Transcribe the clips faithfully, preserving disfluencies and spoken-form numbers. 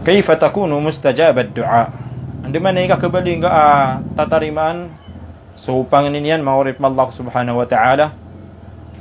Kayfa takunu mustajabad du'a? Andamanaya i kakhabaloy ngka a tatarimaan so pangni niyan, manga oripn o Allah subhanahu wa ta'ala?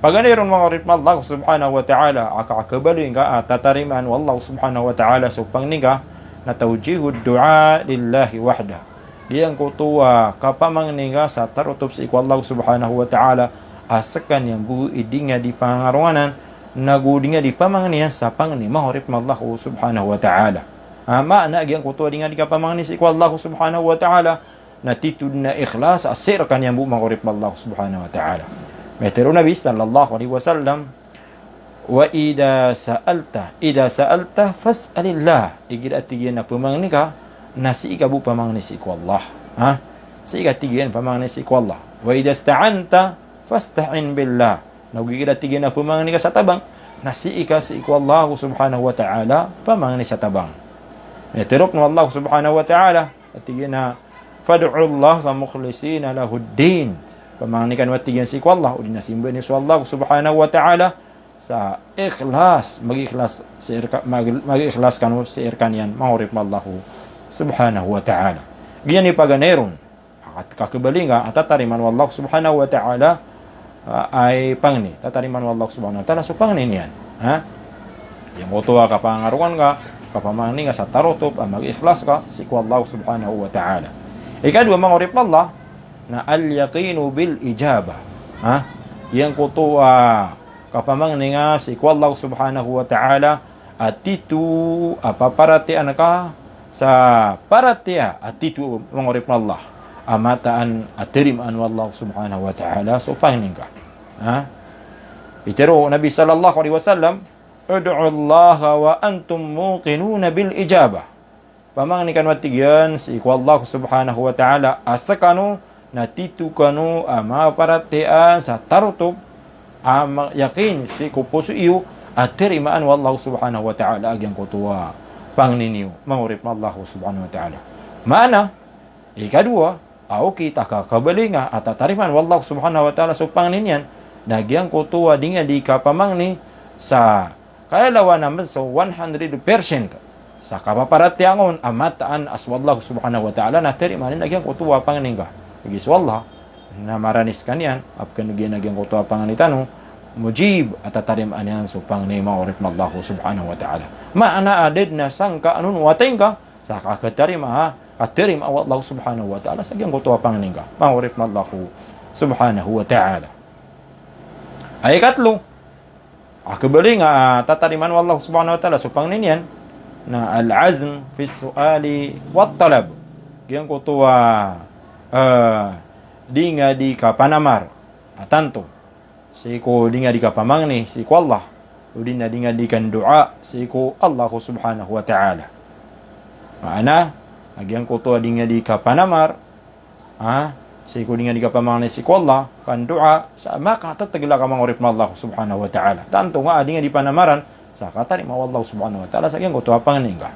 Paganay ron, manga oripn o Allah subhanahu wa ta'ala, a kakhabaloy ngka a tatarimaan o Allah subhanahu wa ta'ala so pangni ngka na tawjihud du'a lillahi wahdah. Giyangkoto a kapamangni ngka sa tarotop sii ko Allah subhanahu wa ta'ala a skaniyan bo i di ngka di pangaronganan, nago di ngka di pamangnian sa pangni, manga oripn o Allah subhanahu wa ta'ala. A, maana giyangkoto a di ngka di kapamangni sii ko Allah subhanahu wa ta'ala na tito dn a ikhlas a sii rkaniyan bo, manga oripn o Allah subhanahu wa ta'ala. Miyatero o Nabi sallallahu alaihi wasallam, "Wa idha sa'alta, idha sa'alta fas'alillah." Igira a tig iyan a pamangni ka, na sii ka bo pamangni sii ko Allah. Ha? Sii ka, tig iyan, pamangni sii ko Allah. "Wa idha ista'anta fasta'in billah." Nago igira a tig iyan a pamangni ka sa tabang, na sii ka sii ko Allah subhanahu wa ta'ala pamangni sa tabang. Miyatero pn o Allah subhanahu wa ta'ala a tig iyan a, "Fad'ullaha mukhlisina lahuddin." Pamangni kano, a tig iyan, sii ko Allah, odi na simba niyo so Allah subhanahu wa ta'ala sa ikhlas, mag-ikhlas sii rka-, mag-, mag-ikhlas kano sii rkaniyan, manga oripn o Allah subhanahu wa ta'ala. Giyanan i paganay ron a kat-, kakhabaloy ngka a tatarimaan o Allah subhanahu wa ta'ala, a, i pangni, tatarimaan o Allah subhanahu wa ta'ala so pangni niyan. Ha? Giyangkoto a kapangarongan ka, kapamangni ngka sa tarotop a mag-ikhlas ka sii ko Allah subhanahu wa ta'ala. Ikadowa, manga oripn o Allah, na al-yaqinu bil ijabah. Ha? Giyangkoto a kapamangni ngka sii ko Allah subhanahu wa ta'ala a tito a paparatiyayaan ka sa paratiyaya a tito, manga oripn o Allah, a mataan a tarimaan o Allah subhanahu wa ta'ala so pangni ngka. Ha? Pitero o Nabi sallallahu alaihi wasallam, "Ud'ullaha wa antum muqinuna bil ijabah." Pamangni kano, a tig iyan, sii ko Allah subhanahu wa ta'ala a skano na tito kano a maparatiyaya sa tarotop a ma-, yakin sii ko poso iyo a tarimaan o Allah subhanahu wa ta'ala a giyangkoto a pangni niyo, manga oripn o Allah subhanahu wa ta'ala. Maana, ikadowa, a okit a kakhabaloy ngka a tatarimaan o Allah subhanahu wa ta'ala so pangni niyan, na giyangkoto a di ngka di kapamangni sa kalawan a masa one hundred percent sa kapaparatiyaya ngka on a mataan a so Allah subhanahu wa ta'ala na tarimaan iyan a giyangkoto a pangni ngka. Lagid so Allah na marani skaniyan a pkhan'g iyan a giyangkoto a pangni tano, mujib, a tatarimaan iyan so pangni, manga oripn o Allah subhanahu wa ta'ala. Maana a da dn a sangka a nono a taing ka sa kakhatarimaa, katarimaa o Allah subhanahu wa ta'ala sa giyangkoto a pangni ngka, manga oripn o Allah subhanahu wa ta'ala. A ikatlo a kabaloy ngka a tatarimaan o Allah subhanahu wa ta'ala so pangni niyan na al-azm fi su'ali wat talab. Giyangkoto a, eh, di ngka di kapanamar a tanto sii ko di ngka di kapamangni sii ko Allah, odi na di ngka di kandu'a sii ko Allah subhanahu wa ta'ala. Maana a giyangkoto a di ngka di kapanamar, ha, sii ko di ngka di kapamangni sii ko Allah, kandu'a, sa makatatgl ka, manga oripn o Allah subhanahu wa ta'ala. Tanto ngka a di ngka di panamaran sa katarimaa o Allah subhanahu wa ta'ala sa giyangkoto a pangni ngka.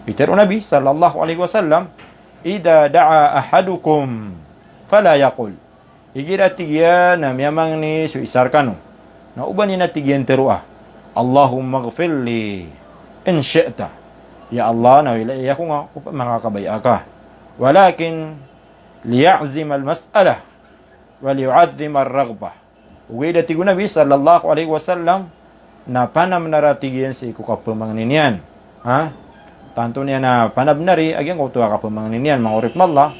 Pitero o Nabi sallallahu alaihi wasallam, "Idha da'a ahadukum fala yaqul." Igira, tig iyan, a miyamangni so isa rkano, na oba niyan a, tig iyan, tharoa, "Allahummaghfir li in shi'ta." Ya Allah, na wilaya ako ngka opama ka kabaya ka. Walakin liya'zima al-mas'alah wa liyu'azzima ar-raghbah. Ogaid a tig o Nabi sallallahu alaihi wasallam, na panamnar a, tig iyan, sii ko kapamangni niyan. Ha? Tanto niyan a panamnari a giyangkoto a kapamangni niyan, manga oripn o Allah.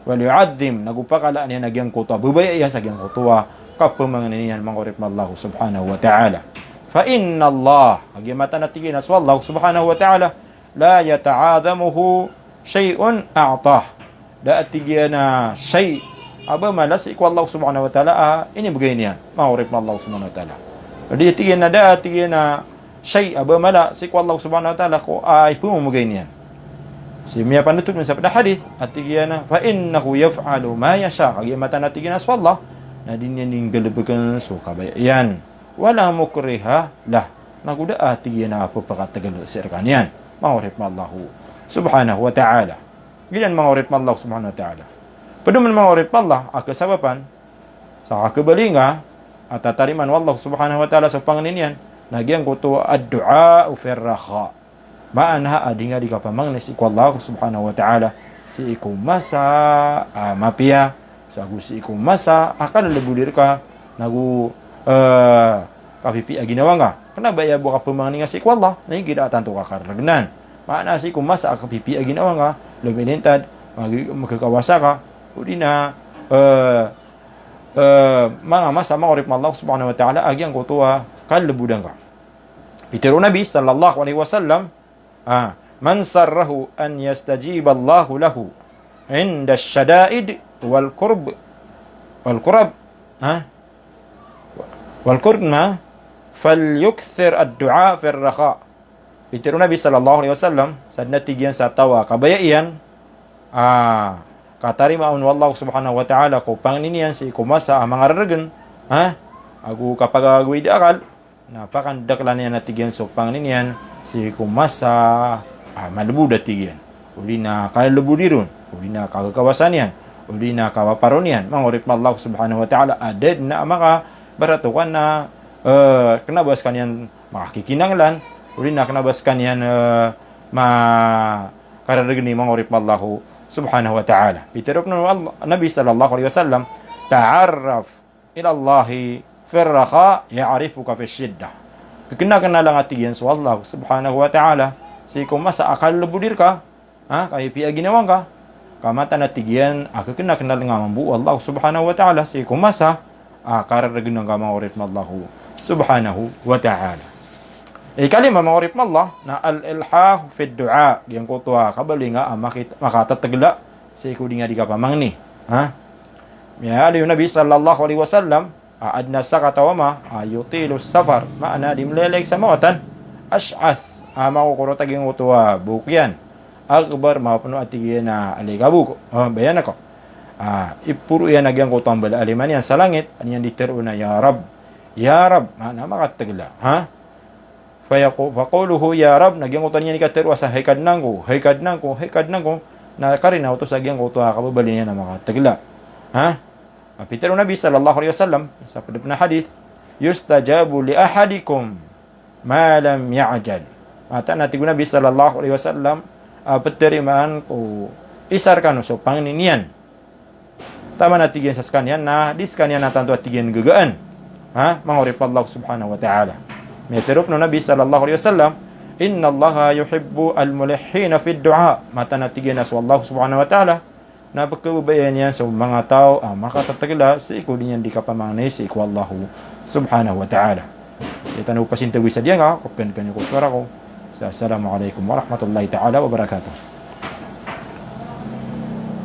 Wa liyu'azzim, nago pakalaan iyan a giyangkoto a babaya iyan sa giyangkoto a kapamangni niyan, manga oripn o Allah subhanahu wa ta'ala. Fa innallaha, a giya mataan a, tig iyan, a so Allah subhanahu wa ta'ala, la yata'adhamuhu shay'un a'tah. Da a, tig iyan, a shay' a ba mala sii ko Allah subhanahu wa ta'ala a inibgay niyan, manga oripn o Allah subhanahu wa ta'ala. Di, tig iyan, a da a, tig iyan, a shay' a ba mala sii ko Allah subhanahu wa ta'ala ko a ipmamgay niyan. Sii miyapanotop iyan sa pd a hadith a, tig iyan, a fa innahu yaf'alu ma yasha'. A giya mataan a, tig iyan, a so Allah na di niyan di nggalbkn so kabaya iyan. Wala mukriha lah. Nago da a, tig iyan, a pphakatgl sii rkaniyan, manga oripn o Allah subhanahu wa ta'ala. Giyanan, manga oripn o Allah subhanahu wa ta'ala. Pd oman, manga oripn o Allah, a kasabapan sa kabaloy ngka a tatarimaan o Allah subhanahu wa ta'ala so pangni niyan na giyangkoto a ad-du'a fir rakha. Maana a di nga di kapamangni sii ko Allah subhanahu wa ta'ala sii ko masa a mapiya, so ago sii ko masa a kalelebodi reka, nago, eh, kapipiya ginawa nga. Kena ba aya bo kapamangni nga sii ko Allah, na igira tanto ka kareregenan. Maana sii ko masa a kapipiya ginawa nga, lebelintad, magi-, magkakawasa ka, odi na, eh, eh, manga masa manga oripn o Allah subhanahu wa ta'ala a giyangkoto a kalelebodan ka. Pitero o Nabi sallallahu alaihi wasallam, ah, "Man sarrahu an yastajiba Allahu lahu inda ash-shada'id wal kurb, wal kurab, ah, wal kurb, na, falyukthir ad-du'a fir raha." Pitero o Nabi sallallahu alaihi wasallam, sadn a tig iyan sa taw a kabaya iyan a katarimaa on o Allah subhanahu wa ta'ala ko pangni niyan sii ko masa a mangareregen, ha? Ago kapagagawid a akal, na pakandakelan iyan a tig iyan so pangni niyan sii ko masa a malebod a tig iyan. Odi na kalelebodi ron, odi na kagagawasa niyan, odi na kapaparon iyan, manga oripn o Allah subhanahu wa ta'ala, a da dn a makabaratokan a, eh, kena ba sekaniyan makakikinanglan, odi na kena ba sekaniyan, eh, ma-, kararegeni manga oripn o Allah subhanahu wa ta'ala. Pitero pn o Allah, Nabi sallallahu alaihi wasallam, "Ta'arraf ila Allahi fir raha ya'rifuka fish shiddah." Kekenakenala nga tig iyan so Allah subhanahu wa ta'ala sii ko masa a kalelebodi reka, ha, kapipiya ginawa nga, ka mataan a tig iyan a kekenakenal nga mambo o Allah subhanahu wa ta'ala sii ko masa a kareregen nga manga oripn o Allah subhanahu wa ta'ala. Ikalima manga oripn o Allah na al-ilhah fid du'a, giyangkoto a kabaloy nga a makit-, makatetegela sii ko di nga di kapamangni. Ha? Miyaaloy o Nabi sallallahu alaihi wasallam, a adn a sakataw a mama a yutilu safar, maana di mlelek sa mawatan, ash'ath, a makokorot a giyangkoto a bok iyan, aghbar, mapeno a tig iyan a alikabok, ah, bayan ako. Ah, iporo iyan a giyangkoto a mbala a lima niyan sa langit, an iyan di teroon a, "Ya Rabb, ya Rabb," maana makatetegela, ha? Fayaqu-, faqawluhu "ya Rabb," na giyangkoto a niyan di katero a sa "hay Kadnan ko, hay Kadnan ko, hay Kadnan ko," na karina oto sa giyangkoto a kababaloy niyan a makatetegela. Ha? A pitero o Nabi sallallahu alaihi wasallam sa pd pn a hadith, "Yustajabu li ahadikum ma lam ya'jal." Mataan a tig o Nabi sallallahu alaihi wasallam, a, ptarimaan ko isa rekano so pangni niyan. Taman a tig iyan sa sekaniyan na di sekaniyan a tanto a tig iyan gegaan. Ha? Manga oripn o Allah subhanahu wa ta'ala. Miyatero pn o Nabi sallallahu alaihi wasallam, "Innallaha yuhibbul mulihhina fid du'a." Mataan a tig iyan a so Allah subhanahu wa ta'ala na pkhababayaan iyan so manga taw a makatetegela sii ko di niyan di kapamangni sii ko Allah subhanahu wa ta'ala. Sii tano pasintawi sa diyangka, ko pn kaniyo ko suwara ko. Sa assalamu alaikum warahmatullahi ta'ala wabarakatuh.